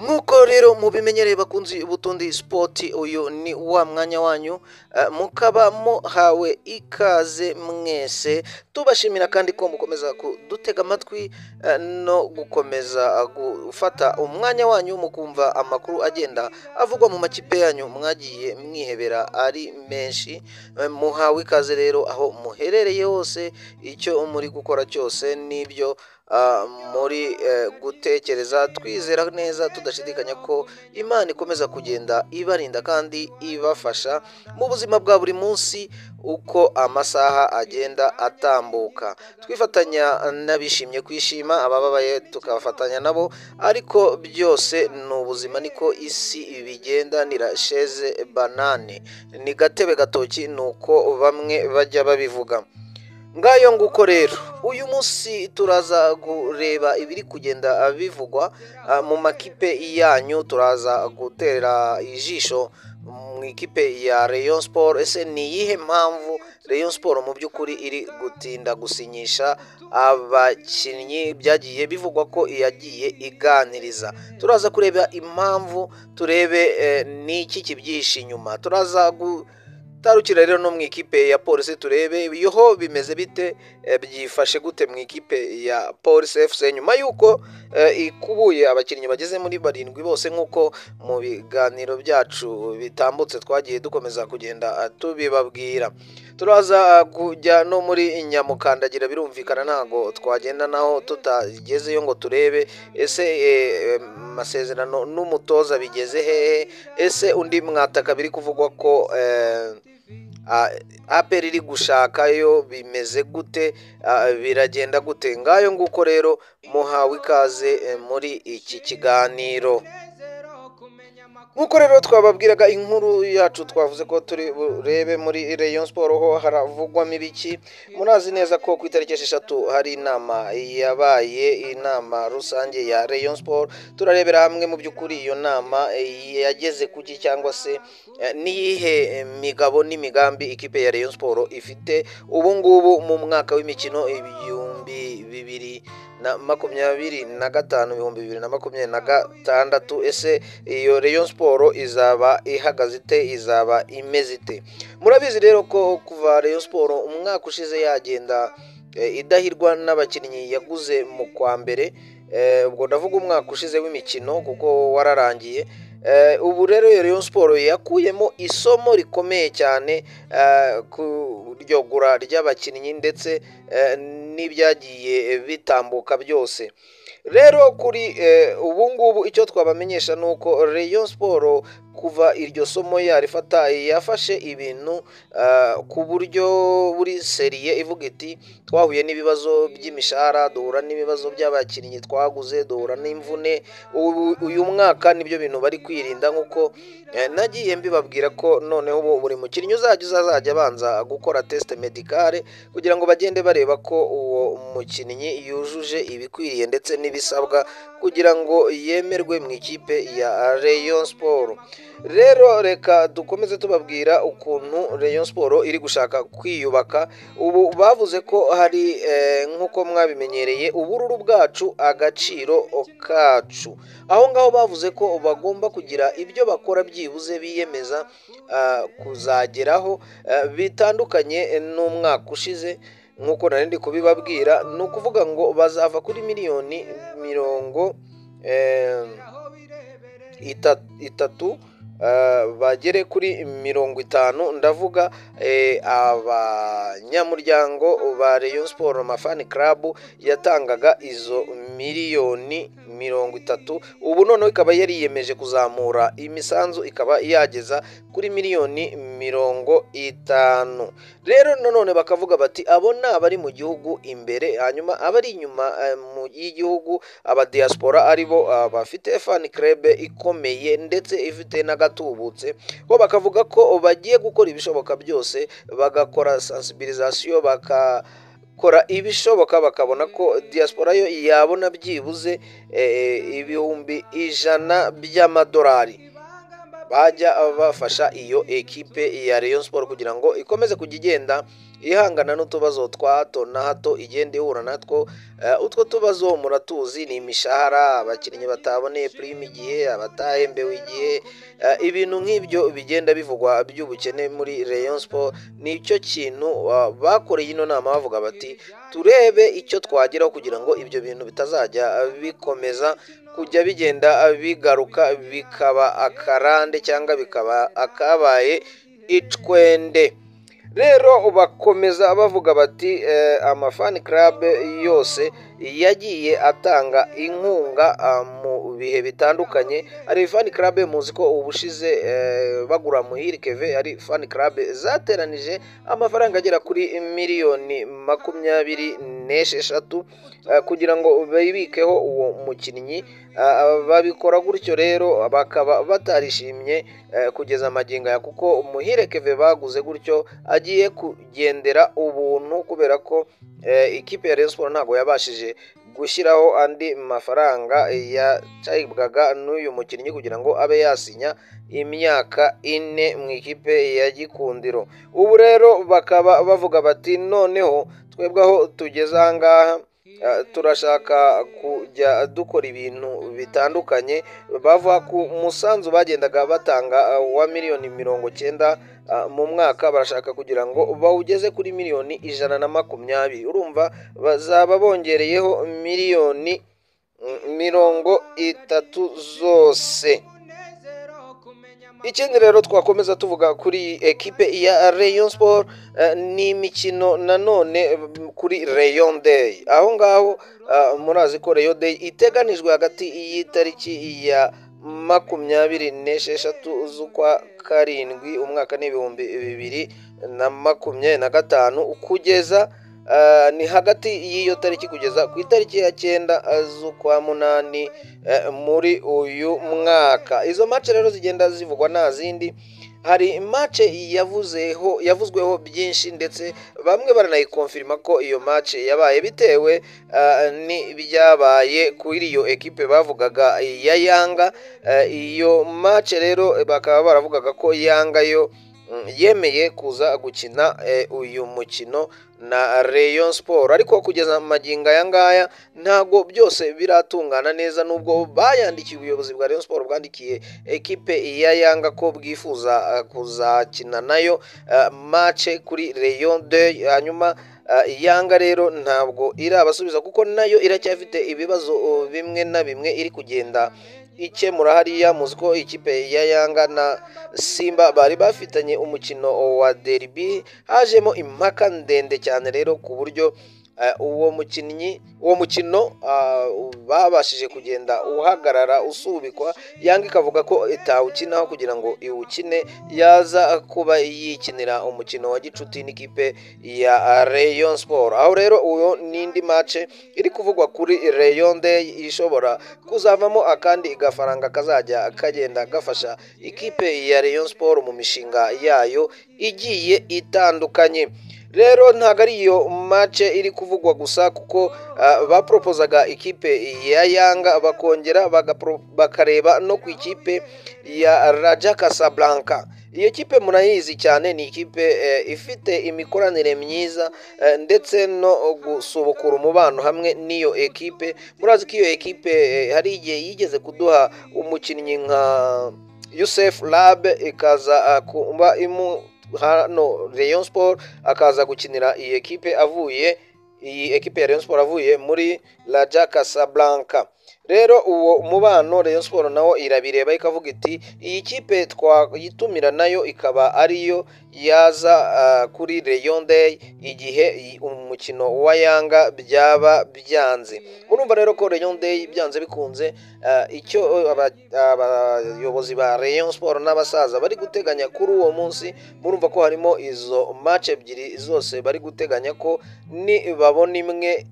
Nk'uko rero mubimenyereye bakunzi Butundi Sport, uyu ni wa mwanya wanyu, mukaba muhawe ikaze mwese. Tubashimira kandi ko mukomeza kudutega amatwi no gukomeza gufata umwanya wanyu mukumva amakuru agenda avugwa mu makipe yanyu mwagiye mwihebera ari menshi. Muhawe ikaze rero aho muherereye hose, icyo muri gukora cyose n'ibyo muri gutekereza, twizera neza tudashidikanya ko Imana ikomeza kugenda ibarinda kandi ibafasha mu buzima bwa buri munsi uko amasaha agenda atambuka. Twifatanya n'abishimye kwishima, abababaye tukabafatanya nabo, ariko byose ni ubuzima, niko isi bigenda. Ni la chaise banane, ni gatebe gatoki, ni uko bamwe bajya babivuga. Ngayo nguko rero, uyu munsi turaza kureba ibiri kugenda bivugwa mu makipe yanyu. Turaza gutera ijisho mu ikipe ya Rayon Sport. Ese ni iyihe mpamvu Rayon Sport mu by'ukuri iri gutinda gusinyisha abakinnyi byagiye bivugwa ko yagiye iganiriza? Turaza kureba impamvu, turebe n'iki kibyihishe inyuma. Turaza gutarukira rero no mu ikipe ya Polisi, turebe yoho bimeze bite, byifashe gute mu ikipe ya Polisi FC nyuma y'uko ikubuye abakinnyi bageze muri 7 bose, nk'uko mu biganiro byacu bitambutse twagiye dukomeza kugenda tubibabwira. Turaza kujya no muri Nyamukandagira, birumvikana ntago twagenda naho tutagezeyo ngo turebe ese amasezerano n'umutoza bigeze hehe, ese undi mwataka biri kuvugwa ko APR iri gushakayo bimeze gute, biragenda gute. Ngayo nguko rero, muhawe ikaze muri iki kiganiro. Nk'uko rero twababwiraga inkuru yacu, twavuze ko turi burebe muri Rayon Sport ho haravugwamo ibiki. Murazi neza ko ku itariki 6 hari inama yabaye, inama rusange ya Rayon Sport. Turarebera hamwe mu by'ukuri iyo nama yageze kuki, cyangwa se niyihe migabo n'imigambi ikipe ya Rayon Sport ifite ubu ngubu mu mwaka w'imikino 2025, 2026. Ese iyo Rayon Sport izaba ihagaze ite, izaba imeze ite? Murabizi rero ko kuva Rayon Sport umwaka ushize yagenda idahirwa n'abakinnyi yaguze mu kwa mbere, ubwo ndavuga umwaka ushize w'imikino kuko wararangiye. Ubu rero Rayon Sport yakuyemo isomo rikomeye cyane ku ryogura ry'abakinnyi ndetse n'ibyagiye bitambuka byose. Rero kuri ubu ngubu icyo twabamenyesha ni uko Rayon Sport kuva iryo somo yarifata, yafashe ibintu ku buryo buri sérieux, ivuga iti twahuye n'ibibazo by'imishahara, duhura n'ibibazo by'abakinnyi twaguze, duhura n'imvune. Uyu mwaka nibyo bintu bari kwirinda, nk'uko nagiye mbibabwira ko noneho ubu buri mukinnyi uzajya uzazajya abanza gukora test médicale kugira ngo bagende bareba ko uwo mukinnyi yujuje ibikwiriye ndetse n'ibisabwa kugira ngo yemerwe mu ikipe ya Rayon Sport. Rero reka dukomeze tubabwira ukuntu Rayon Sport iri gushaka kwiyubaka. Ubu bavuze ko hari nk'uko mwabimenyereye, ubururu bwacu agaciro kacu. Aho ngaho bavuze ko bagomba kugira ibyo bakora byibuze biyemeza kuzageraho bitandukanye n'umwaka ushize. Nk'uko nari ndi kubibabwira, ni ukuvuga ngo bazava kuri miliyoni mirongo itatu bagere kuri 50. Ndavuga abanyamuryango ba Rayon Sport ma fan club yatangaga izo miliyoni 30, ubu noneho ikaba yariyemeje kuzamura imisanzu ikaba yageza kuri miliyoni 50. Rero nanone bakavuga bati abo ni abari mu gihugu imbere, hanyuma abari inyuma y'igihugu, aba diaspora, aribo bafite fan club ikomeye ndetse ifite n'agatubutse, bo bakavuga ko bagiye gukora ibishoboka byose, bagakora sensibilisation, bakakora ibishoboka bakabona ko diaspora yo yabona byibuze 100,000 by'amadolari bajya bafasha iyo ekipe ya Rayon Sport kugira ngo ikomeze kujya igenda ihangana n'utubazo twa hato na hato igenda ihura natwo. Utwo tubazo muratuzi, ni imishahara, abakinnyi bataboneye prime igihe, abatahembewe igihe, ibintu nk'ibyo bigenda bivugwa by'ubukene muri Rayon Sport. Nicyo kintu bakoreye ino nama, bavuga bati turebe icyo twageraho kugira ngo ibyo bintu bitazajya bikomeza kujya bigenda bigaruka bikaba akarande cyangwa bikaba akabaye icwende. Rero bakomeza bavuga bati ama fan club yose yagiye atanga inkunga mu bihe bitandukanye. Hari fan club muzi ko ubushize bagura Muhire Kevin, ari fan club zateranije amafaranga agera kuri miliyoni 26 kugira ngo bibikeho uwo mukinnyi. Babikora gutyo rero bakaba batarishimye kugeza amagingo aya, kuko Muhire Kevin baguze gutyo agiye kugendera ubuntu, kubera ko ikipe ya Rayon Sport ntabwo yabashije gushyiraho andi mafaranga yacibwaga n'uyu mukinnyi kugira ngo abe yasinya imyaka 4 mu ikipe ya Gikundiro. Ubu rero bakaba bavuga bati noneho twebwe aho tugeze aha ngaha, turashaka kujya dukora ibintu bitandukanye. Bava ku musanzu bagendaga batanga wa miliyoni 90 mu mwaka, barashaka kugira ngo bawugeze kuri miliyoni 120. Urumva bazaba bongereyeho miliyoni 30 zose. Ikindi rero twakomeza tuvuga kuri ekipe ya Rayon Sport ni imikino nanone kuri Rayon Day. Aho ngaho murazi ko Rayon Day iteganijwe hagati y'itariki ya 26 z'ukwa karindwi umwaka n'2025 kugeza ni hagati y'iyo tariki kugeza ku itariki ya 9 z'ukwa munani muri uyu mwaka. Izo match rero zigenda zivugwa nta zindi. Hari match yavuzeho, yavuzweho byinshi, ndetse bamwe baranayikonfirima ko iyo match yabaye bitewe n'ibyabaye kuri iyo ekipe bavugaga ya Yanga. Iyo match rero bakaba baravugaga ko Yanga yo yemeye kuza gukina uyu mukino na Rayon Sport, ariko kugeza magingo aya ngaya ntabwo byose biratungana neza, nubwo bayandikiye, ubuyobozi bwa Rayon Sport bwandikiye ekipe ya Yanga ko bwifuza kuzakina nayo match kuri Rayon Day. Hanyuma Yanga rero ntabwo irabasubiza, kuko nayo iracyafite ibibazo bimwe na bimwe iri kugenda ikemura hariya. Muzi ko ikipe ya Yanga na Simba bari bafitanye umukino wa derby, hajemo impaka ndende cyane rero ku buryo uwo mukinnyi, uwo mukino babashije kugenda uhagarara, usubikwa. Yanga ikavuga ko itawukinaho, kugira ngo iwukine yaza kuba yikinira umukino wa gicuti n'ikipe ya Rayon Sport. Aho rero uwo n'indi match iri kuvugwa kuri Rayon Day ishobora kuzavamo akandi gafaranga kazajya kagenda gafasha ikipe ya Rayon Sport mu mishinga yayo igiye itandukanye. Rero ntabwo ari iyo match iri kuvugwa gusa, kuko baporopozaga ikipe ya Yanga, bakongera bakareba no ku ikipe ya Raja Casablanca. Iyo kipe murayizi cyane, ni ikipe ifite imikoranire myiza ndetse no gusubukura umubano hamwe n'iyo ekipe. Murazi ko iyo ekipe hari igihe yigeze kuduha umukinnyi nka Youssef Rharb, ikaza kuba imu hano Rayon Sport, akaza gukinira iyi ekipe avuye, iyi ekipe ya Rayon Sport, avuye muri Raja Casablanca. Rero uwo mubano Rayon Sport nawo irabireba, ikavuga iti iyi kipe twayitumira nayo ikaba ariyo yaza kuri Rayon Day igihe umukino wa Yanga byaba byanze. Murumva rero ko Rayon Day byanze bikunze, icyo abayobozi ba Rayon Sport n'abasaza bari guteganya kuri uwo munsi, murumva ko harimo izo match ebyiri zose bari guteganya ko nibabona imwe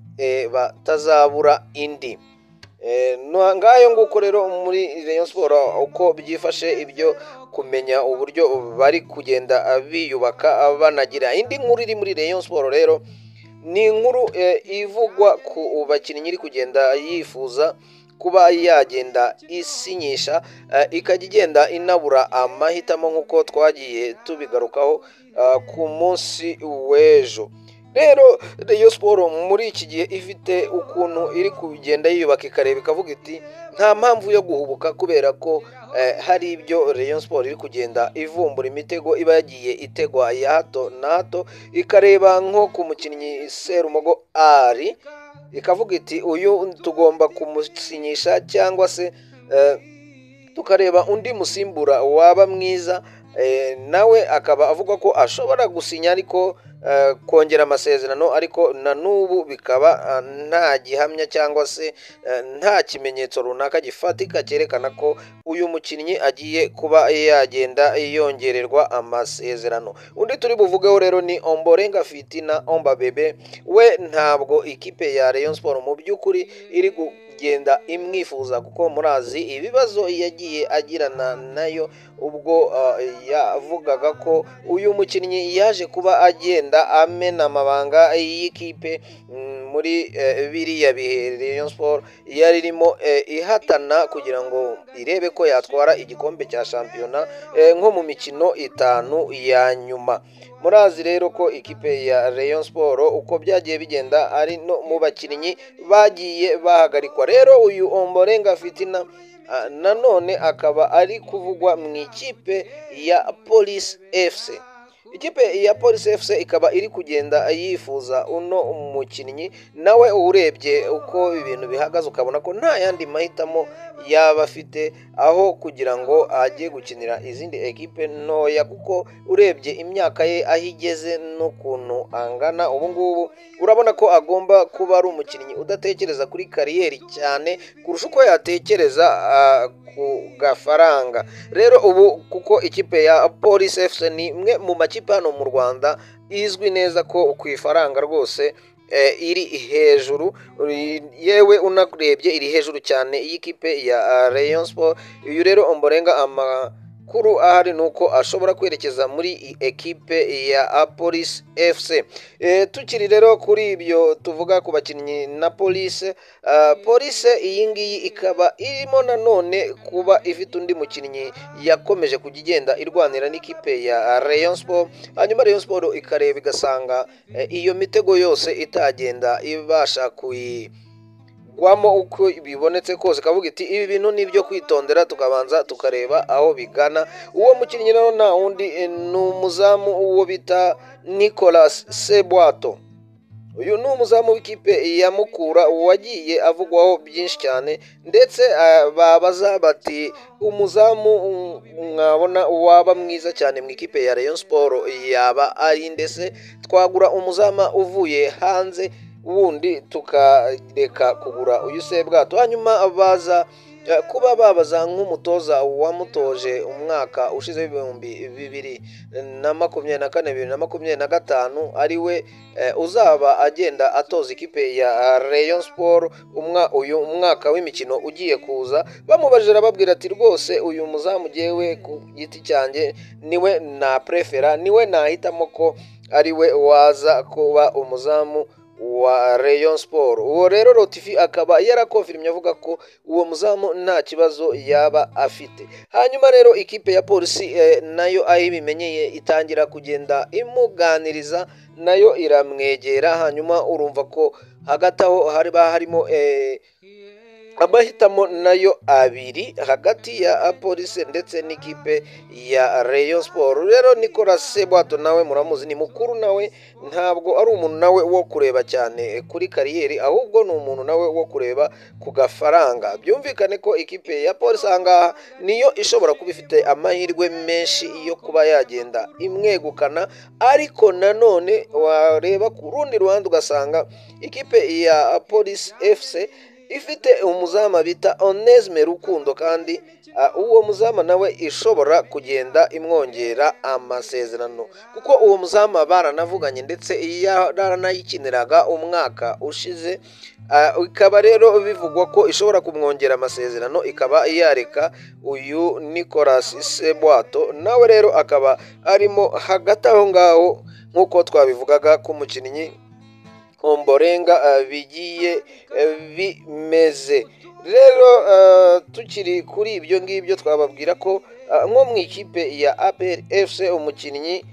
batazabura indi. Ngayo nguko rero muri Rayon Sport uko byifashe, ibyo kumenya uburyo bari kugenda biyubaka banagira. Indi nkuru iri muri Rayon Sport rero ni inkuru ivugwa ku bakinnyi iri kugenda yifuza. kuba yagenda isinyisha, ikajya igenda inabura amahitamo nk'uko twagiye tubigarukaho ku munsi w'ejo. Rero Rayon Sport muri iki gihe ifite ukuntu iri kugenda yiyubaka, ikareba ikavuga iti nta mpamvu yo guhubuka, kubera ko hari ibyo Rayon Sport iri kugenda ivumbura, imitego iba yagiye itegwa ya hato na hato, ikareba nko ku mukinnyi Serumogo Ali, ikavuga iti uyu tugomba kumusinyisha cyangwa se tukareba undi musimbura waba mwiza. Nawe akaba avuga ko ashobora gusinya ariko kongera amasezerano, ariko na n'ubu bikaba nta gihamya cyangwa se nta kimenyetso runaka gifatika cyerekana ko uyu mukinnyi agiye kuba yagenda yongererwa amasezerano. Undi turi buvugeho rero ni Omborenga Fitina Omba Bebe, we ntabwo ikipe ya Rayon Sport mu by'ukuri iri kugenda imwifuza, kuko murazi ibibazo yagiye agirana nayo ubwo yavugaga ko uyu mukinnyi yaje kuba agenda amena amabanga y'ikipe muri biriya bihe Rayon Sport yari irimo ihatana kugira ngo irebe ko yatwara igikombe cya shampiyona nko mu mikino 5 ya nyuma. Murazi rero ko ikipe ya Rayon Sport uko byagiye bigenda ari no mu bakinnyi bagiye bahagarikwa. Rero uyu Omborenga Fitina nanone akaba ari kuvugwa mu ikipe ya Police FC. Ikipe ya Police FC ikaba iri kugenda yifuza uno mukinnyi, nawe urebye uko ibintu bihagaze ukabona ko nta yandi mahitamo yaba afite aho kugira ngo ajye gukinira izindi ekipe ntoya, kuko urebye imyaka ye aho igeze n'ukuntu angana ubu ngubu, urabona ko agomba kuba ari umukinnyi udatekereza kuri kariyeri cyane kurusha uko yatekereza ku gafaranga. Rero ubu kuko ikipe ya Police FC ni imwe mu makipe hano mu Rwanda izwi neza ko ku ifaranga rwose iri hejuru, yewe unarebye iri hejuru cyane y'ikipe ya Rayon Sport. Uyu rero Omborenga amakuru ahari nuko ashobora kwerekeza muri ekipe ya Police FC. Tukiri rero kuri ibyo tuvuga ku bakinnyi na Police, Police iyi ngiyi ikaba irimo nanone kuba ifite undi mukinnyi yakomeje kujya igenda irwanira n'ikipe ya Rayon Sport, hanyuma Rayon Sport ikareba igasanga iyo mitego yose itagenda ibasha kuyi gwamo uko bibonetse kose, kavuga iti ibi bintu ni ibyo kwitondera tukabanza tukareba aho bigana. Uwo mukinnyi rero nta wundi ni umuzamu uwo bita Nicolas Sebwato. Uyu ni umuzamu w'ikipe ya Mukura wagiye avugwaho byinshi cyane, ndetse babaza bati umuzamu mwabona waba mwiza cyane mu ikipe ya Rayon Sport yaba ari ndetse twagura umuzamu uvuye hanze wundi tukareka kugura uyu Sebwato. Hanyuma baza kuba babaza nk'umutoza wamutoje umwaka ushize 2024 2025 ariwe uzaba agenda atoza ikipe ya Rayon Sport uyu mwaka w'imikino ugiye kuza, bamubajije arababwira ati rwose uyu muzamu jyewe ku giti cyanjye niwe na prefera, niwe nahitamo ko ariwe waza kuba umuzamu wa Rayon Sport. Uwo rero Rotifi akaba yarakonfirmye avuga ko uwo muzamu nta kibazo yaba afite. Hanyuma rero ikipe ya Polisi nayo aho ibimenyeye itangira kugenda imuganiriza, nayo iramwegera, hanyuma urumva ko hagati aho hariba harimo amahitamo nayo abiri hagati ya Police ndetse n'ikipe ya Rayon Sport. Rero Nicolas Sebwato nawe muramuzi, ni mukuru nawe, ntabwo ari umuntu nawe wo kureba cyane kuri kariyeri, ahubwo ni umuntu nawe wo kureba ku gafaranga. Byumvikane ko ikipe ya Police ahangaha niyo ishobora kuba ifite amahirwe menshi yo kuba yagenda imwegukana, ariko nanone wareba ku rundi ruhande ugasanga ikipe ya Police FC ifite umuzamu bita Onesme Rukundo, kandi uwo muzamu nawe ishobora kugenda imwongera amasezerano, kuko uwo muzamu baranavuganye ndetse yaranayikiniraga umwaka ushize. Ikaba rero bivugwa ko ishobora kumwongera amasezerano ikaba yareka uyu Nicolas Sebwato, nawe rero akaba arimo hagati aho ngaho nk'uko twabivugaga ku mukinnyi Omborenga bigiye bimeze. Rero tukiri kuri ibyo ngibyo, twababwira ko nko mu ikipe ya APR FC umukinnyi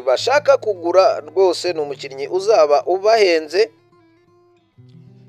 bashaka kugura rwose ni umukinnyi uzaba ubahenze,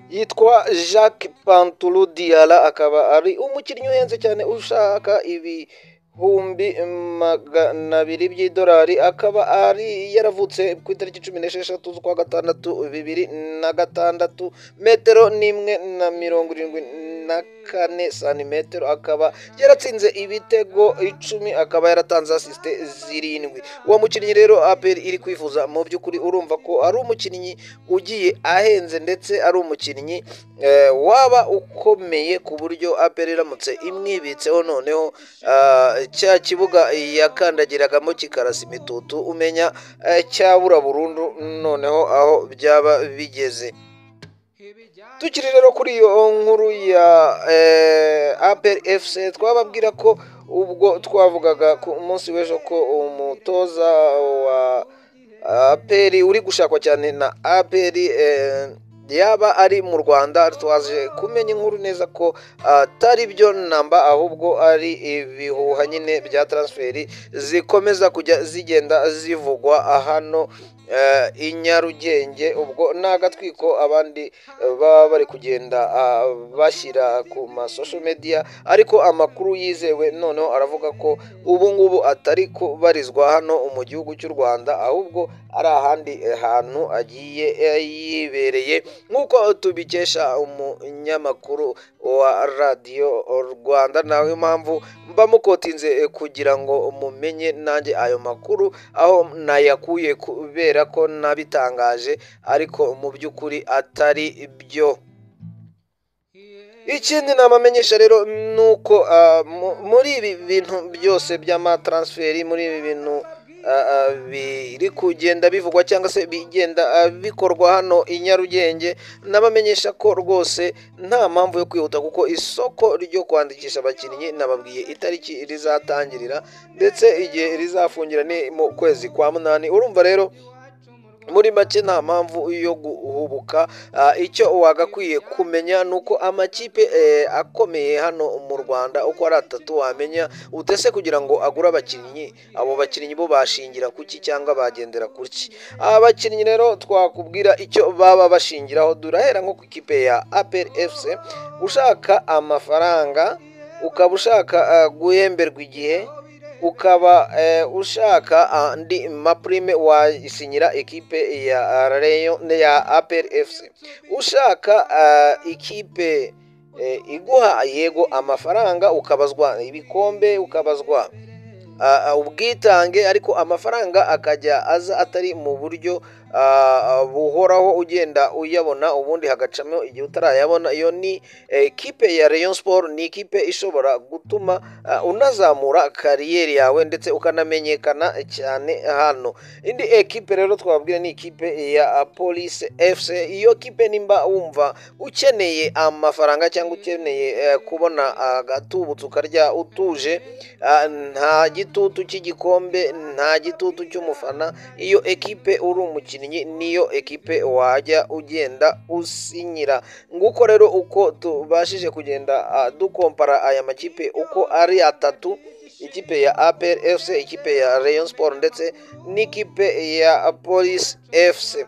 yitwa Jacques Pantulu Diarra, akaba ari umukinnyi uhenze cyane ushaka 200,000 by'idolari, akaba ari yaravutse ku itariki 16 z'ukwa gatandatu 2006, metero n'imwe na 74 santimetero, akaba yaratsinze ibitego 10, akaba yaratanze asiste 7. Uwo mukinnyi rero APR iri kwifuza mu by'ukuri, urumva ko ari umukinnyi ugiye ahenze, ndetse ari umukinnyi waba ukomeye ku buryo APR iramutse imwibitseho noneho cya kibuga yakandagiragamo kikarasa imitutu, umenya cyabura burundu noneho aho byaba bigeze. Tukiri rero kuri iyo nkuru ya APR FC, twababwira ko ubwo twavugaga ku munsi w'ejo ko umutoza wa APR uri gushakwa cyane na APR yaba ari mu Rwanda, twaje kumenya inkuru neza ko atari byo namba, ahubwo ari ibihuha nyine bya transferi zikomeza kujya zigenda zivugwa hano i Nyarugenge. Ubwo ni agatwiko abandi baba bari kugenda bashyira ku ma social media, ariko amakuru yizewe noneho aravuga ko ubu ngubu atari kubarizwa hano mu gihugu cy'u Rwanda, ahubwo ari ahandi hantu agiye yibereye, nk'uko tubikesha umunyamakuru wa radiyo Rwanda. Nawe mpamvu mba mukotinze kugira ngo mumenye nanjye ayo makuru aho nayakuye, kubera ko nabitangaje ariko mu by'ukuri atari byo. Ikindi nabamenyesha rero ni uko muri ibi bintu byose by'amatransferi, muri ibi bintu biri kugenda bivugwa cyangwa se bigenda bikorwa hano i Nyarugenge, nabamenyesha ko rwose nta mpamvu yo kwihuta, kuko isoko ryo kwandikisha abakinnyi nababwiye itariki rizatangirira ndetse igihe rizafungira ni mu kwezi kwa 8. Urumva rero muri make nta mpamvu yo guhubuka. Icyo wagakwiye kumenya ni uko amakipe akomeye hano mu Rwanda uko ari atatu wamenya utese kugira ngo agure abakinnyi, abo bakinnyi bo bashingira kuki cyangwa bagendera kuki. Abakinnyi rero twakubwira icyo baba bashingiraho. Durahera nko ku ikipe ya APR FC, ushaka amafaranga, ukaba ushaka guhemberwa igihe, ukaba ushaka andi maprime, wasinyira ekipe ya Rayon ya APR FC. Ushaka ikipe iguha yego amafaranga, ukabazwa ibikombe, ukabazwa ubwitange, ariko amafaranga akajya aza atari mu buryo buhoraho, ugenda uyabona ubundi hagacamo igihe utarayabona. Iyo ni ekipe ya Rayon Sport, ni ikipe ishobora gutuma unazamura kariyeri yawe ndetse ukanamenyekana cyane hano. Indi ekipe rero twababwira ni ikipe ya Police FC. Iyo kipe nimba wumva ukeneye amafaranga cyangwa ukeneye kubona agatubutse ukarya utuje, nta gitutu cy'igikombe, nta gitutu cy'umufana, iyo ekipe uri umukinnyi niyo ekipe wajya ugenda usinyira. Nguko rero uko tubashije kugenda dukompara aya makipe uko ari atatu, ikipe ya APR FC, ikipe ya Rayon Sport ndetse n'ikipe ya Police FC.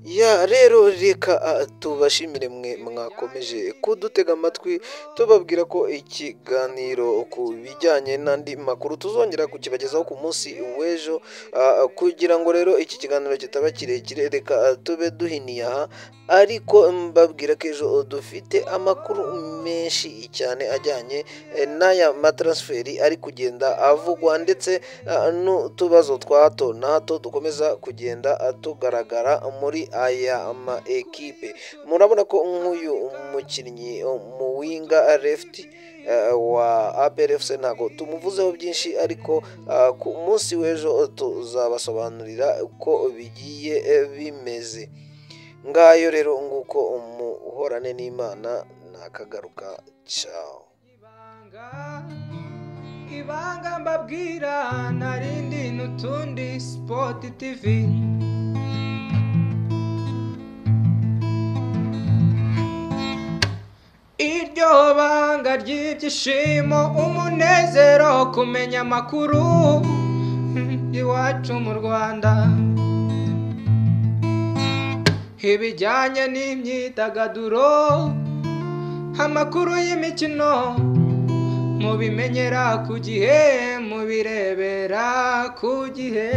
Ya rero reka tubashimire mwe mwakomeje kudutega amatwi, tubabwira ko ikiganiro ku bijyanye n'andi makuru tuzongera kukibagezaho ku munsi w'ejo. Kugira ngo rero iki kiganiro kitaba kirekire, reka tube duhiniye aha, ariko mbabwira ko ejo dufite amakuru menshi cyane ajyanye n'aya matransferi ari kugenda avugwa, ndetse n'utubazo twa hato na hato dukomeza kugenda tugaragara muri aya ma ekipe. Murabona ko nk'uyu mukinnyi mu winga left wa APR FC ntago tumuvuzeho byinshi, ariko ku munsi w'ejo tuzabasobanurira uko bigiye bimeze. Ngayo rero nguko, umuhorane n'Imana, nakagaruka, ciao. Ibanga mbabwira narindi n'utundi Sport TV. Isanga ry'ibyishimo, umunezero, kumenya amakuru iwacu mu Rwanda, ibijyanye n'imyidagaduro, amakuru y'imikino, mubimenyera ku gihe, mubirebera ku gihe.